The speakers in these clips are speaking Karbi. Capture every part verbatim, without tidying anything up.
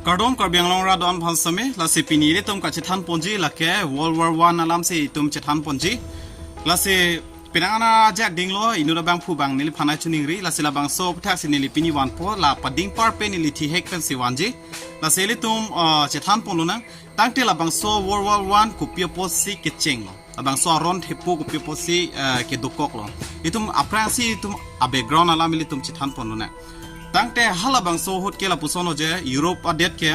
Kardom Karbi Anglong arat do-an aphan sitame, lasi pini ilitum kachethan ponji lake World War One alam si itum chethan ponji. Lasi penang ana ajak dinglo, inut abangphu abang neli aphan nangchiningri, lasi labangso aphuthak si neli pini vanpo, la pading par pen neli thihek pen si vanji. Lasi ilitum, ah, chethan ponlonang. Tangte labangso World War One kopi apotsi kechenglo. Labangso aron thepo kopi apotsi, eh, kedokoklo. Itum aphrangsi itum a-background alam ilitum chethan ponlonang. Tangte halabangso ahut ke lapuson lo je Europe adet ke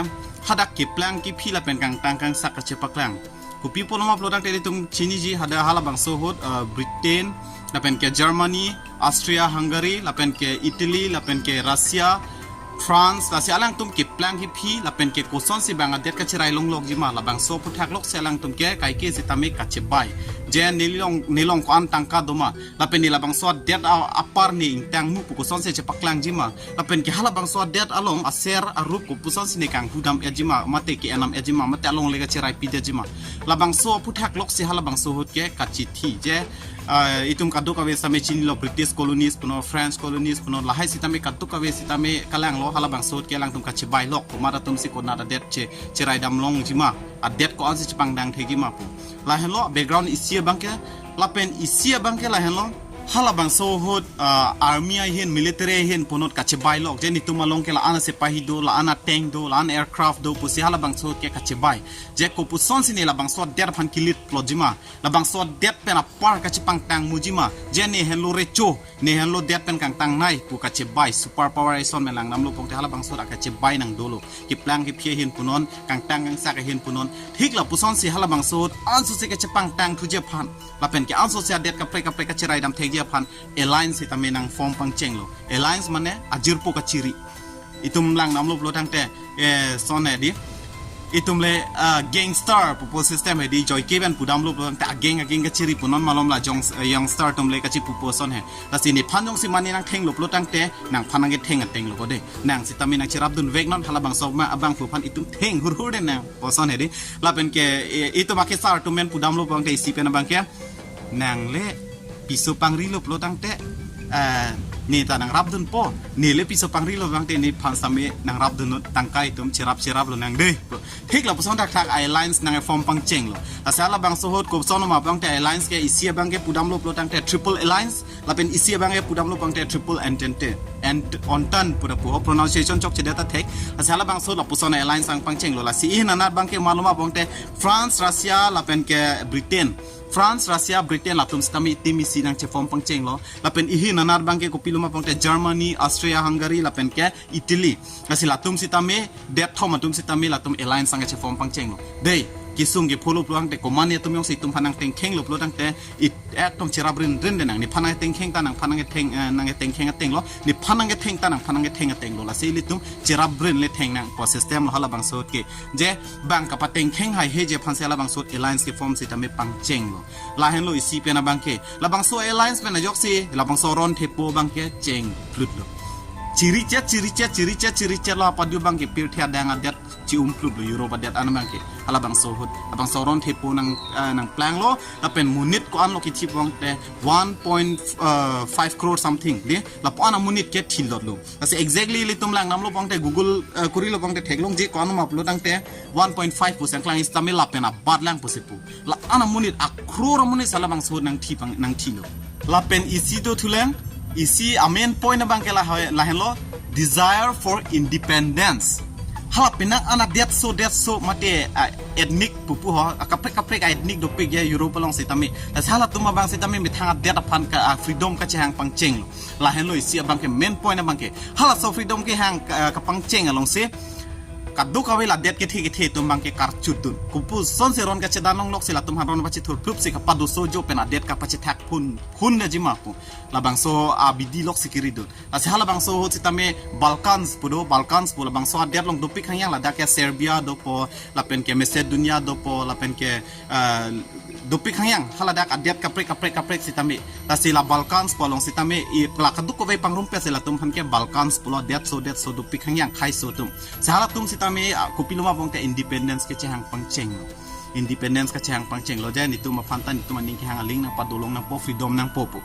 hadak keplang kephi lapen kangtang kangsak kachepaklang. Kopi apotlo ma pulo tangte ilitum chiniji hadak halabangso ahut, eh, Britain, lapen ke Germany, Austria, Hungary, lapen ke Italy, lapen ke Russia, France, lasi alangtum keplang kephi, lapen ke kosonsi bang adet kacherai longlokji ma, labangso aphuthak lok si alangtum ke kaike sitame kachebai. Je nelilong, nelong ko-an tangka doma, lapen ne labangso adet a-, apar ne ingtangmu pu kosonsi chepaklangji ma, lapen ke halabangso adet along aser arup kopusonsi ne kanghu dam-etji ma, mate ke-en dam-etji ma, mate alongle kacherai pidetji ma. Labangso aphuthak lok si halabangso ahut ke kachithi je, ah, itum kadokave sitame chinilo British colonies punon, French colonies punon, lahai sitame kadokave sitame kalanglo, halabangso ahut ke alangtum kachebai lok, komat atumsi konat adet che, cherai dam longji ma, adet ko-ansi chepangdang thekji ma pu. Lahenlo background isi abang ke, lapen isi abang ke lahenlo, halabangso ahut, ah, army ahin, military ahin punot kachebai lok, je netum along ke la-an asepahi do, la-an a-tank do, la-an aircraft do pusi halabangso ahut ke kachebai. Je kopusonsi ne labangso adet aphan kilit plotji ma, labangso adet pen apar kachepangtang muji ma, je ne henlo recho, ne henlo adet pen kangtangnei pu kachebai, super power eson pen langdamlo pongte halabangso ahut kachebai nang dolo. Keplang kephi ahin punon, kangtang kangsak ahin punon. Thik lapusonsi halabangso ahut ansose kachepangtang thuji aphan, lapen ke ansose adet kaprek kaprek kacherai dam thekji aphan alliance sitame nang form pangchenglo. Alliance mane ajirpo kachiri. Itum langdamlo pulo tangte, eh, son hedi. Itum le, ah, gangster pupo system hedi, joike pen pudamlo pulo tangte ageng ageng kachiri punon malom la jong, eh, youngster atum le kachipupo son he. Lasi nephan jongsi mane nangthenglo pulo tangte, nangphan nangketheng atenglo ko de. Nang sitame nangcherapdunvek non, halabangso ma abangphu aphan itum theng hurhur de nang pu son hedi. Lapen ke, eh, itum akesar atum pen pudamlo pulo tangte isi pen abang ke, nang le piso pangrilo pulo tangte, eh, ne ta nangrapdunpo, ne le piso pangrilo tangte nephan sitame nangrapdun tangka itum cherap cheraplo nang de. Thik lapuson thakthak alliance nang form pangchenglo. Lasi halabangso ahut koson ma tangte alliance ke isi abang ke pudamlo pulo tangte Triple Alliance, lapen isi abang ke pudamlo tangte Triple Entente. Ent-, Entente puda pu ho pronunciation chokchedet ta thek. Lasi halabangso lapuson alliance nang pangchenglo. Lasi ihin anat abang ke malom ma tangte France, Russia, lapen ke Britain. France, Russia, Britain latum sitame team isi nangcheform pangchenglo. Lapen ihin anat abang ke kopilo ma tangte Germany, Austria, Hungary, lapen ke Italy. Lasi latum sitame det thom atum sitame latum alliance nangcheform pangchenglo. Dei, kesung kepholo pulo tangte komat atum jongsi itum phan nangtengkhenglo pulo tangte, it ekdom cheraprinrin de nang. Nephan nangtengkheng ta nangphan nangketheng, eh, nangketengkheng atenglo. Nephan nangketheng ta nangphan nangketheng atenglo. Lasi ilitum cheraprin le theng nang pu system lo halabangso ahut ke. Je bang kapatengkheng haihe je aphansi halabangso ahut alliance keform sitame pangchenglo. Lahenlo isi pen abang ke. Labangso alliance pen ajoksi, labangso aron thepo abang ke chengplutlo. Chirichet, chirichet, chirichet, chirichetlo apadu abang ke pirthe adang adet chi-umplutlo Europe adet an abang ke. Halabangso ahut, labangso aron thepo nang, eh, nangplanglo, lapen monit ko-anlo kithi tangte one point five crore something, de. Lapu-an amonit ke thilotlo. Lasi exactly ilitum langdamlo tangte Google, eh, kurilo tangte theklongji ko-an ma pulo tangte one point five pu sengklang sitame lapen abat lang pusi pu. La-an amonit, a-crore amonit si halabangso ahut nangthi pang, nangthilo. Lapen isi dothulang, isi a-main point abang ke lahai, lahenlo, desire for independence. Hala penang ana detso detso mate, ah, ethnic pupu ho, ah, kaprek kaprek a-ethnic dopik ya Europe along sitame. Lasi halatum abang sitame methang adet aphan ke, ah, freedom kachehang pangchenglo. Lahenlo isi abang ke main point abang ke. Halaso freedom kehang, ah, kapangcheng alongsi kadokave la det kethe kethe atum abang ke karchutdun. Kopusonsi aron kachedan longlok si latum aphan aron pachethurphlup si kapadosojo pen adet kapachethak phun phun detji ma pu. Labangso abidi lok si kiridun. Lasi halabangso ahut sitame Balkans pu do, Balkans pu labangso adet along dopik hangyang, ladak ke Serbia dopo, lapen ke Macedonia dopo, lapen ke, eh, dopik hangyang, haladak adet kaprek kaprek kaprek sitame. Lasi la Balkans pu along sitame, i la kadokave pangrumpet si latum aphan ke Balkans pulo, detso detso dopik hangyang khaiso atum. Si halatum sitame, ah, kopilo ma tangte independence kachehang pangchenglo. Independence kachehang pangchenglo, je netum aphan ta netum aning kehang aling nangpadolong nangpo, freedom nangpo pu.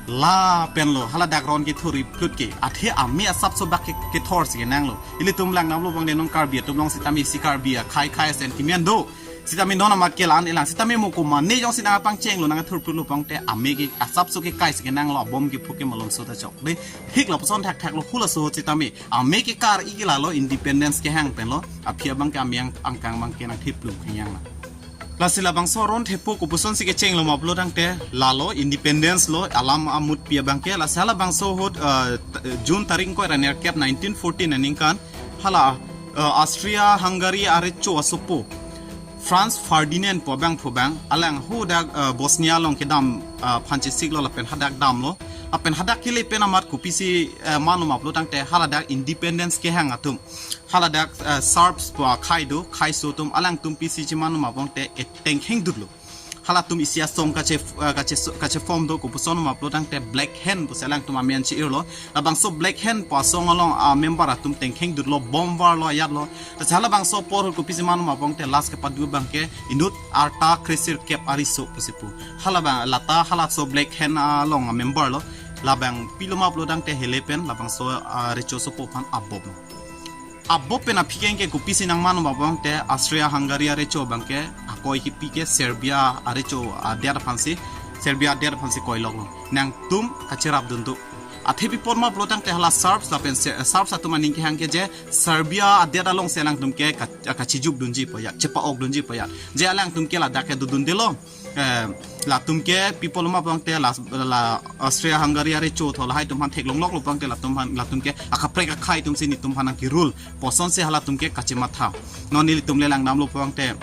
Lapenlo haladak ron kethur-i phlut ke, athe ame asapso bak ke, kethor si kenanglo. Ilitum langdamlo bang de non Karbi atum along sitame isi Karbi akhai khai sentiment do. Sitame non amat ke la-an elang, sitame mo komatne jongsi nangpangchenglo, nangthur phlut lo pangte ame ke asapso kekai si kenanglo, abom kephu ke malomso ta chok. De, hik lapuson thakthak lo, hula so sitame ame kekar-i ke lalo independence kehang penlo, aphi abang ke ame ang-, angkang abang ke nangthip plum khenyang na. Lasi labangso aron thepo kopuson si kechenglo ma pulo tangte lalo independence lo alam amutpi abang ke. Lasi halabangso ahut, eh, t-, June tarik ingkoi ra nerkep nineteen fourteen aningkan hala, eh, Austria Hungary arecho asopo Franz Ferdinand pu abangphu abang, alang hadak, eh, Bosnia along kedam, eh, aphan chesiklo lapen hadak damlo. Lapen hadak kele pen amat kopisi, eh, manlo ma pulo tangte haladak independence kehang atum, haladak, eh, Serbs pu akhai do, khaiso atum, alangtum pisi chemanlo ma pangte, eh, tengkheng dutlo. Halatum isi asong kache, eh, kache, kacheform do, kopuson ma pulo tangte Black Hand pusi alangtum amen che-irlo. Labangso Black Hand pu asong along amember atum tengkheng dutlo, bomb varlo, ayatlo. Lasi halabangso apor ahut kopisi manlo ma pangte last kepadu abang ke inut arta kresirkep ariso pusi pu. Halabang lata halaso Black Hand along amember lo. Labang pilo ma pulo tangte hele pen labangso, ah, recho asopo aphan abom. Abom pen aphi keng ke kopisi nangmanlo ma pangte Austria Hungary arecho abang ke akoi kepi ke Serbia arecho adet aphansi, Serbia adet aphansi koiloklo. Nangtum kacherapdun do. Athe pi apot ma pulo tangte hala Serbs lapen Se-, Serbs atum aning kehang ke je Serbia adet alongsi alangtum ke ka-, kachijukdunji pu ajat, chepa-okdunji pu ajat. Je alangtum ke ladak ke dodundelo. Eh, latum ke pi apotlo ma pangte la, la Austria Hungary arecho tho lahai atum aphan theklongloklo pangte latum aphan, latum ke akaprek akhai atumsi netum aphan nangkerule pu asonsi halatum ke kachematha. Non ilitum le langdamlo pangte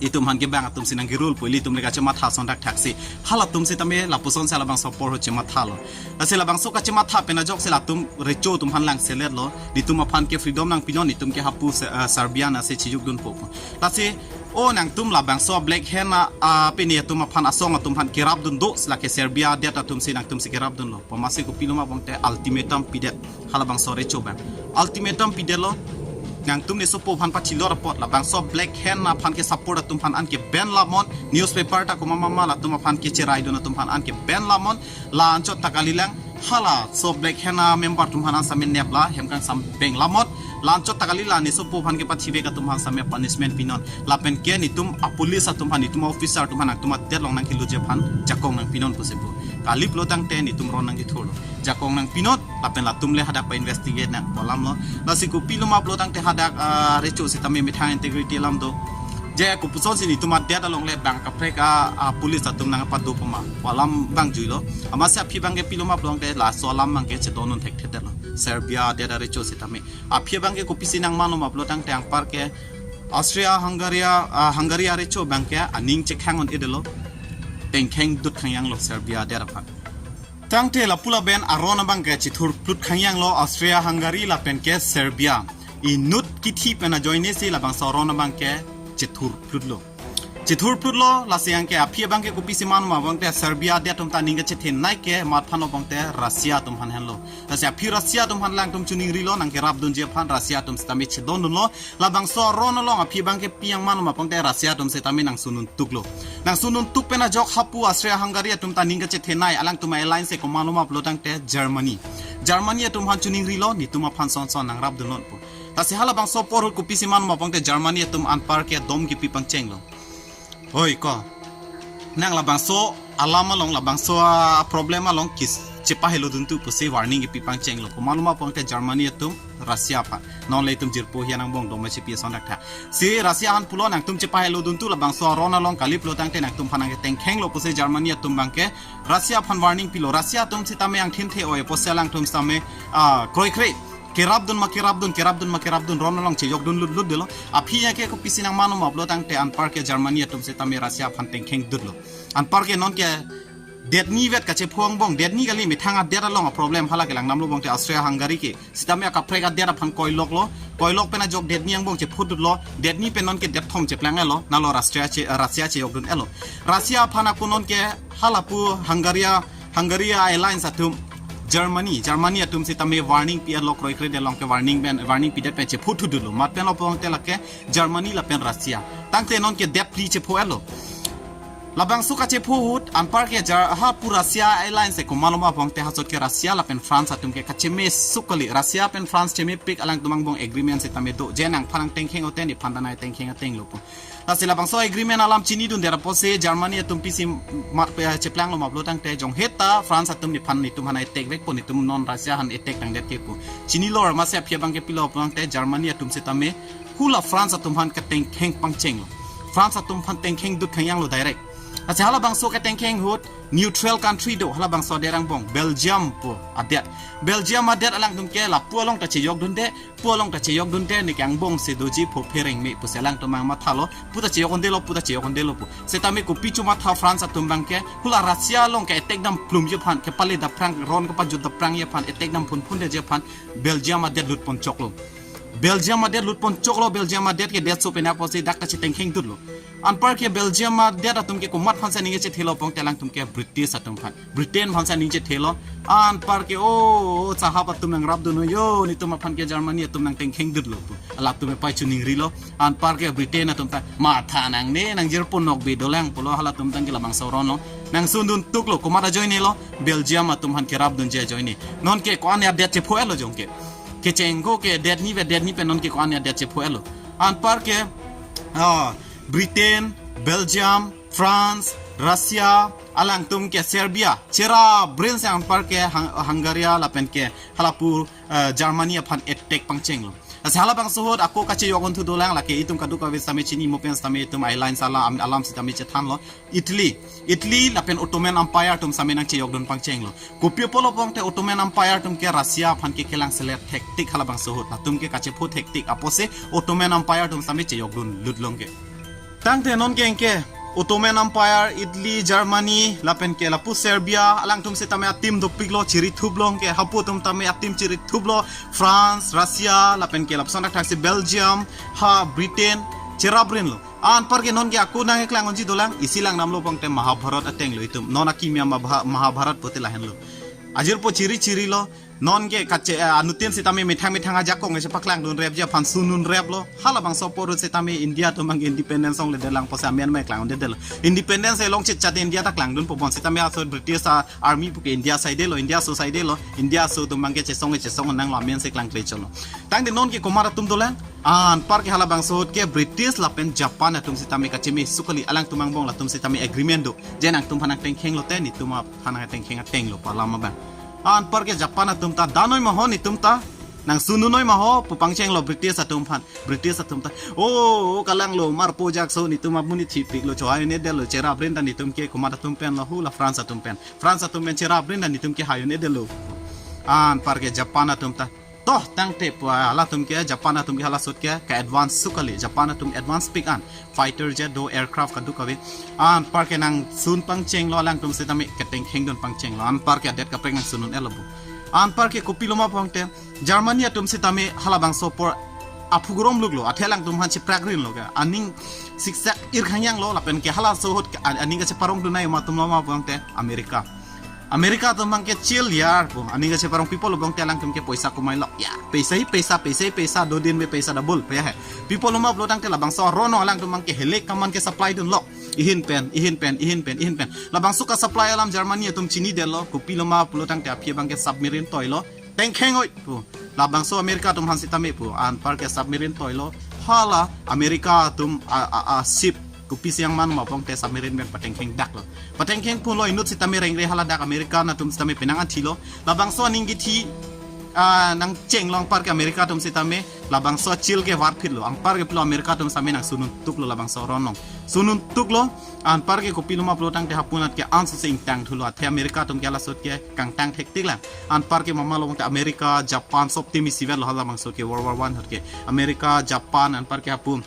itum aphan ke bang atumsi nangkerule pu ilitum le kachematha ason thakthak si. Halatum sitame lapuson si halabangso apor ahut chemathalo. Lasi labangso kachematha pen ajoksi latum recho atum aphan langseletlo. Netum aphan ke freedom nangpinon, netum ke hapu Se-, eh, Serbia nasi chijukdunpo pu. Lasi, o nangtum labangso Black Hand a, a, pini atum aphan asong atum aphan kerapdun do, lake Serbia adet atumsi nangtumsi kerapdunlo. Pu amatsi kopilo ma pangte ultimatum pidet halabangso recho abang. Ultimatum pidetlo, nangtum nesopo aphan pachilor apot labangso Black Hand aphan ke support atum aphan an ke ban lamon, newspaper ta komat mama latum aphan ke cheraidun atum aphan an ke ban lamon, la anchot ta kalilang, halaso Black Hand amember atum aphan an sitame nepla, hem kangsam beng lamot, la anchot ta kali la nesopo aphan kepathivek atum aphan sitame punishment pinon. Lapen ke netum apolice atum aphan, netum officer atum aphan, nangtum adet along nangkelutji aphan jakong nangpinon pusi pu. Kali pulo tangte netum ron nangkethurlo. Jakong nangpinon, lapen latum le hadak pa-investigate nang pu alamlo. Lasi kopilo ma pulo tangte hadak, ah, recho sitame methang integrity alam do. Je kopuson si netum adet along le bang kaprek a, a police atum nangpado puma pu alam bang juilo. Amatsi aphi abang ke pilo ma pulo tangte laso alam abang ke chedondun thekthedetlo. Serbia adet arecho sitame. Aphi abang ke kopisi nangmanlo ma pulo tangte anpar ke Austria Hungary, ah, Hungary arecho abang ke aning chekhang un-edetlo. Tengkheng dut khangyanglo Serbia adet aphan. Tangte lapu laben aron abang ke chethur phlut khangyanglo Austria Hungary lapen ke Serbia. Inut kithi pen ajoine si labangso aron abang ke chethur phlutlo. Chethur phlutlo, lasi anke aphi abang ke kopisi manlo ma pangte Serbia adet atum ta aning kachethenei ke mat aphanlo pangte Russia atum aphan henlo. Lasi aphi Russia atum aphan alangtum chiningrilo, nangkerapdunji aphan Russia atum sitame chedondunlo. Labangso aron along aphi abang ke pi ang manlo ma pangte Russia atum sitame nangsunun tuklo. Nangsunun tuk pen ajok hapu Austria Hungary atum ta aning kachethenei, alangtum alliance ke komatlo ma pulo tangte Germany. Germany atum aphan chiningrilo, netum aphan son son nangrapdunnon pu. Lasi halabangso apor ahut kopisi manlo ma pangte Germany atum anpar ke dom kipi pangchenglo. Hoi ko. Nang labangso alam along, labangso, ah, problem along kis chepahelodun tu pusi warning kipi pangchenglo. Komatlo ma pangte Germany atum Russia aphan. Non le itum jirpo hian angbong dom chipi ason thakthak. Si Russia aphan pulo nangtum chepahelodun tu labangso aron along kali pulo tangte nangtum aphan nangketengkhenglo pusi Germany atum abang ke Russia aphan warning pilo. Russia atum sitame angthin the-oi pusi alangtum sitame, ah, kroikre. Kerapdun ma kerapdun, kerapdun ma kerapdun, ron along cheyokdun lutlut detlo. Aphi anke kopisi nangmanlo ma pulo tangte anpar ke Germany atum sitame Russia aphan tengkheng dutlo. Anpar ke non ke detni vet kachepho angbong, detni kali methang adet along a-problem hala ke langdamlo pangte Austria Hungary ke. Sitame akaprek adet aphan koiloklo, koilok pen ajok detni angbong chepho dutlo, detni pen non ke det thom cheplang-etlo, nalo Russia che, Russia cheyokdun-etlo. Russia aphan ako non ke halapu Hungary, Hungary alliance atum Germany, Germany atum sitame warning pi-etlo, kroikre along ke warning pen, warning pidet pen chepho thudutlo. Mat penlo pangte lake Germany lapen Russia. Tangte non ke det phli chepho-etlo. Labangso kachepho ahut anparke jar ha pu Russia Airlines e komat lo ma pulote halaso ahut ke Russia lapen France atum ke kacheme suk kali. Russia pen France chemepik, alangtum angbong agreement sitame do. Je nangphan nangtengkheng o te nephan ta nangtengkheng ateng lo pu. Lasi labangso agreement alam chinidunde apotsi Germany atum pisi mat pe cheplang lo ma pulo tangte jonghe ta France atum nephan netum aphan attack vekpo, netum non Russia aphan attack tangdet ke pu. Chinilo, amatsi aphi abang ke pilo pulo tangte Germany atum sitame hula France atum aphan katengkheng pangcheng lo. France atum aphan tengkheng dut khangyang lo direct. Lasi halabangso katengkheng ahut neutral country do, halabangso adet angbong Belgium pu adet. Belgium adet alangtum ke lapu along ta chejokdunde, pu along ta chejokdunde, neke angbong si doji pho phereng me pusi alangtum abang mathalo, pu ta chejokdunde lo, pu ta chejokdunde lo pu. Sitame kopi chomatha France atum abang ke, hula Russia along ke attack dam plumji aphan, kepale dapprang, ron kepajut dapprangji aphan, attack dam phunphundeji aphan Belgium adet lutpon choklo. Belgium adet lutpon choklo, Belgium adet ke detso pen apotsi dak ta chetengkheng dut lo. Anparke Belgium adet atum ke komat aphan si aning kechethelo pulote alangtum ke British atum aphan, Britain aphan si aning chethelo. Anparke o, o sahap atum nangrapdun noi, yo netum aphan ke Germany atum nangtengkheng dut lo pu. Halatum epei chuningrilo. Anparke Britain atum ta matha nangne, nangjirpon nokbe dolang pulo, halatum tang ke labangso aron lo. Nangsundun tuk lo, komat ajoine lo, Belgium atum aphan kerapdunji ajoine. Nonke ko-an adet chepho-et lo jongke. Kechengko ke adet ni ve adet ni pen nonke ko-an adet chepho-et lo. Anparke, ah, Britain, Belgium, France, Russia, alangtum ke Serbia, cherabrin si anparke Hung-, Hungary lapen ke halapu, eh, Germany aphan attack pangcheng lo. Lasi halabangso ahut ako kachejokdun thu dolang, lake itum kadokave sitame chini mo pen sitame itum airlines alam, alam sitame chethanlo. Italy, Italy lapen Ottoman Empire atum sitame nangchejokdun pangcheng lo. Kopi apotlo pulote Ottoman Empire atum ke Russia aphan ke kelang selet thektik halabangso ahut. Latum ke kachepho thektik apotsi Ottoman Empire atum sitame chejokdun lut longke. Tangte nonke anke Ottoman Empire, Italy, Germany, lapen ke lapu Serbia, alangtum sitame atim dopik lo, chirithup longke, hapu atum tame atim chirithup lo, France, Russia, lapen ke lapuson thakthaksi Belgium, ha Britain, cherabrin lo. Anparke nonke ako nangkeklang unji dolang, isi langdam lo pulote Mahabharat ateng lo itum. Non akimi ama Bha-, Mahabharat pulote lahenlo. Ajirpo chiri chirilo, nonke kache, eh, anuttin sitame methang methang ajakong ese paklangdunrepji aphan sununrep lo. Halabangso apor ahut sitame India atum abang independence ongledet lang pusi amen me klangdedetlo. Independence along chitchat India ta klangdunpo, bonsitame aso British a-, army puke India side lo, India aso side lo, India aso atum abang ke chesong chesong nanglo, amen si klangkle cholo. Tangte nonke komat atum dolang, anparke halabangso ahut ke British lapen Japan atum sitame kacheme suk kali, alangtum angbong latum sitame agreement do. Je nangtum aphan nangtengkheng lo te netum aphan nangtengkheng ateng lo pu alam abang. Anparke Japan atum ta, da noi ma ho netum ta, nangsunun noi ma ho pu pangcheng lo British atum aphan. British atum ta, o, o, kalang lo, marpo jakso netum amonit thipik lo, cho ha-un-edetlo, cherabrin ta netum ke komat atum pen lo, hula France atum pen. France atum pen cherabrin ta netum ke ha-un-edetlo. Anparke Japan atum ta, to tangte pu halatum ke, Japan atum ke halaso ahut ke ka-advance suk kali, Japan atum advance pik an. Fighter jet do, aircraft kadokave. Anparke nangsun pangcheng lo, alangtum sitame ketengkhengdun pangcheng lo. Anparke adet kaprek nangsunun-et lo pu. Anparke kopilo ma pulote Germany atum sitame halabangso apor aphu grom luk lo, athe alangtum aphan chiprakrin lo ke. Aning siksak ir khangyang lo, lapen ke halaso ahut ke an-, aning kacheparongdun nai ma atum lo ma pulote America. America atum abang ke chil yar pu, aning kacheparong people lo pulote alangtum ke poisa kumai lo. Ya, paisa hi paisa, paisa hi paisa, do din mein paisa double pe hai. People lo ma pulo tangte labangso aron alangtum abang ke helek kaman ke supply dunlo. Ihin pen, ihin pen, ihin pen, ihin pen. Labangso ka-supply alam Germany atum chinidetlo, kopilo ma pulo tangte aphi abang ke submarine toilo. Tengkheng oi pu. Labangso America atum aphan sitame pu, anparke submarine toilo. Hala America atum a, a, a ship kopisi nangman ma pulote submarine pen patengkheng dak lo. Patengkheng phunlo, inut sitame rengre, hala dak American atum sitame penang anthi lo. Labangso aning kithi, ah, nangcheng lo anparke America atum sitame labangso chil ke varphit lo. Anparke pulo America atum sitame nangsunun tuk lo labangso aron along. Sunun tuk lo, anparke kopilo ma pulo tangte hapu anat ke ansu se ingtang thulo, athe America atum ke halaso ahut ke kangtang thektik lang. Anparke mama lo pulote America, Japan, sob tim isivet lo halabangso ke World War One ahut ke. America, Japan, anparke hapu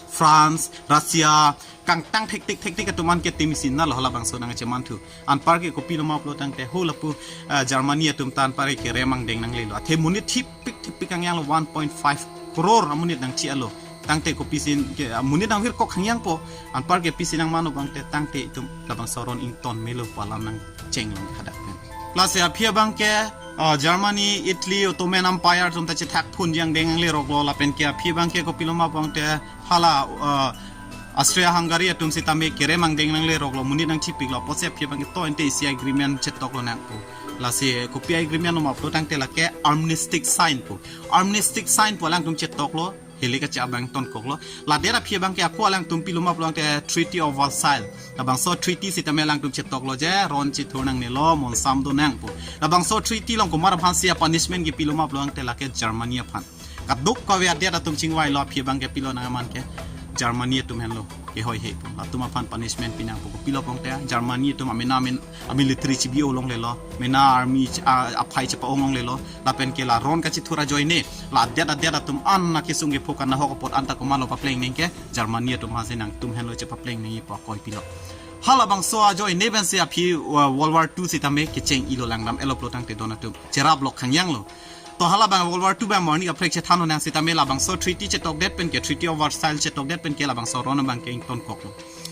France, Russia, kangtang thektik thektik atum an ke tim isi na lo halabangso nangchemanthu. Anparke kopilo ma pulo tangte halapu, ah, Germany atum ta anparke kerem angdeng nanglelo. Athe monit thipik thipik khangyang lo, one point five crore amonit nangchi-et lo. Tangte kopisi ke, ah, monit nangvirkok khangyang po. Anparke pisi nangman o pulote tangte itum labangso aron ington melo pu alam nangcheng lo hadak pen. Lasi aphi abang ke, ah, Germany, Italy, Ottoman Empire atum ta chethak phunji angdeng anglerok lo, lapen ke aphi abang ke kopilo ma pulote hala, ah, Austria-Hungary atum sitame kerem angdeng nanglerok lo, monit nangchipik lo, apotsi aphi abang ke to ente isi agreement chetok lonang pu. Lasi kopi agreement nom upload tangte lake armistice sign pu. Armistice sign pu alangtum chetok lo, heli kache abang tonkok lo. Ladet aphi abang ke ako alangtum pilo ma pulo tangte Treaty of Versailles. Labangso treaty sitame alangtum chetok lo je ron chethur nangnelo, monsam donang pu. Labangso treaty along komat aphansi a-punishment kepilo ma pulo tangte lake Germany aphan. Kadokave adet atum chingvai lo aphi abang ke pilo nang aman ke Germany atum henlo kehoi he pu. Latum aphan punishment pinang pu. Kopilo pulo tangte Germany atum amena amen a-military chibi-o longlelo, mena army ch-, a, aphai chepa-ong longlelo, lapen ke la ron kachethur ajoine, la adet adet atum an na kesung kepho kan nahok apot anta komatlo papleng nang ke Germany atum aphansi nangtum henlo chepapleng nangji pu akoi pilo. Halabangso ajoine pensi aphi, uh, World War two sitame kecheng-ilo lang dam, elo pulo tangte don atum cherap lok khangyang lo. To halabang World War two abang morning kaprek chethan lonang sitame labangso treaty chetokdet pen ke, Treaty of Versailles chetokdet pen ke labangso ron abang ke ingtonkok lo.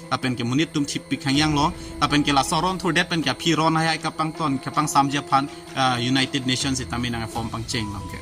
Lapen ke monit atum chipik khangyang lo. Lapen ke laso ron thurdet pen ke aphi ron hai hai kapangton, kapangsamji aphan, ah, United Nations sitame nang form pangcheng lo ke.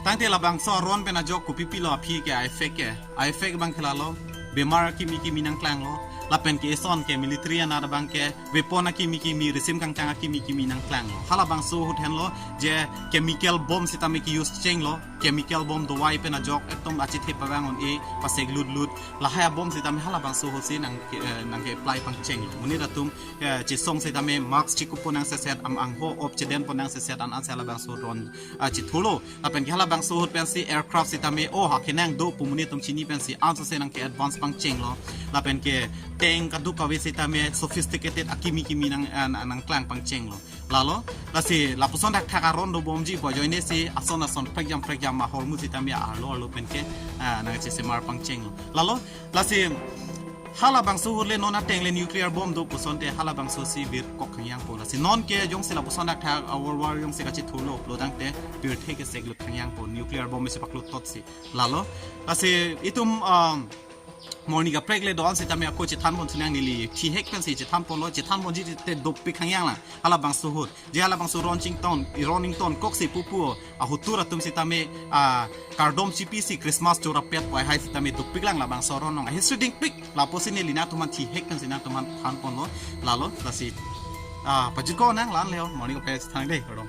Tangte labangso ron pen ajok kopi pilo aphi ke a-effect ke. A-effect abang ke lalo, bemar akimi kimi nangklang lo. Lapen ke eson ke military anat abang ke weapon akimi kimi, risim kangkang akimi kimi nangklang lo. Halabangso ahut henlo je chemical bomb sitame ke-use cheng lo. Chemical bomb dawai pen ajok ekdom achithe pavang un-e, pasek lut lut. Lahai a-bomb sitame halabangso ahutsi nang ke, eh, nang ke-apply pangcheng lo. Monit atum, eh, chesong sitame mask chikupo nangseset, am angho op chedeng po nangseset, an ansi halabangso ron, ah, chethurlo. Lapen ke halabangso ahut pensi aircraft sitame, oh, ha kenang do pu monit atum chini pensi ansose nang ke-advance pangcheng lo. Lapen ke tank kadokave sitame sophisticated akimi kimi nang, ah, nang, nangklang pangcheng lo. Lalo, lasi lapuson thakthak aron dobomji pu ajoine si ason ason prekjam prekjam ahormu sitame arlo arlo pen ke, ah, nang chesemar pangcheng lo. Lalo, lasi halabangso ahut le non ateng le nuclear bomb do pusonte halabangso si birkok khangyang po. Lasi non ke jongsi lapuson thakthak a-World War jongsi kachethurlo pulo tangte pirthe kesek lut khangyang po, nuclear bomb si paklut tot si. Lalo, lasi itum, um, morning kaprek le do-an sitame ako chethan pon sunang, neli thihek pensi chethan ponlo, chethan ponji te dopik khangyang lang. Halabangso ahut. Je halabangso ron chington, ron ingtonkoksi pupu, ahutur atum sitame, ah, kardom chipisi Christmas chorapet pu hai sitame dopik lang labangso ron along. History dingpik, lapusi neli nangtum aphan thihek pensi nangtum aphan than ponlo, lalo, lasi, ah, pajutko nang lan leo, morning kaprek thank dei, kardom.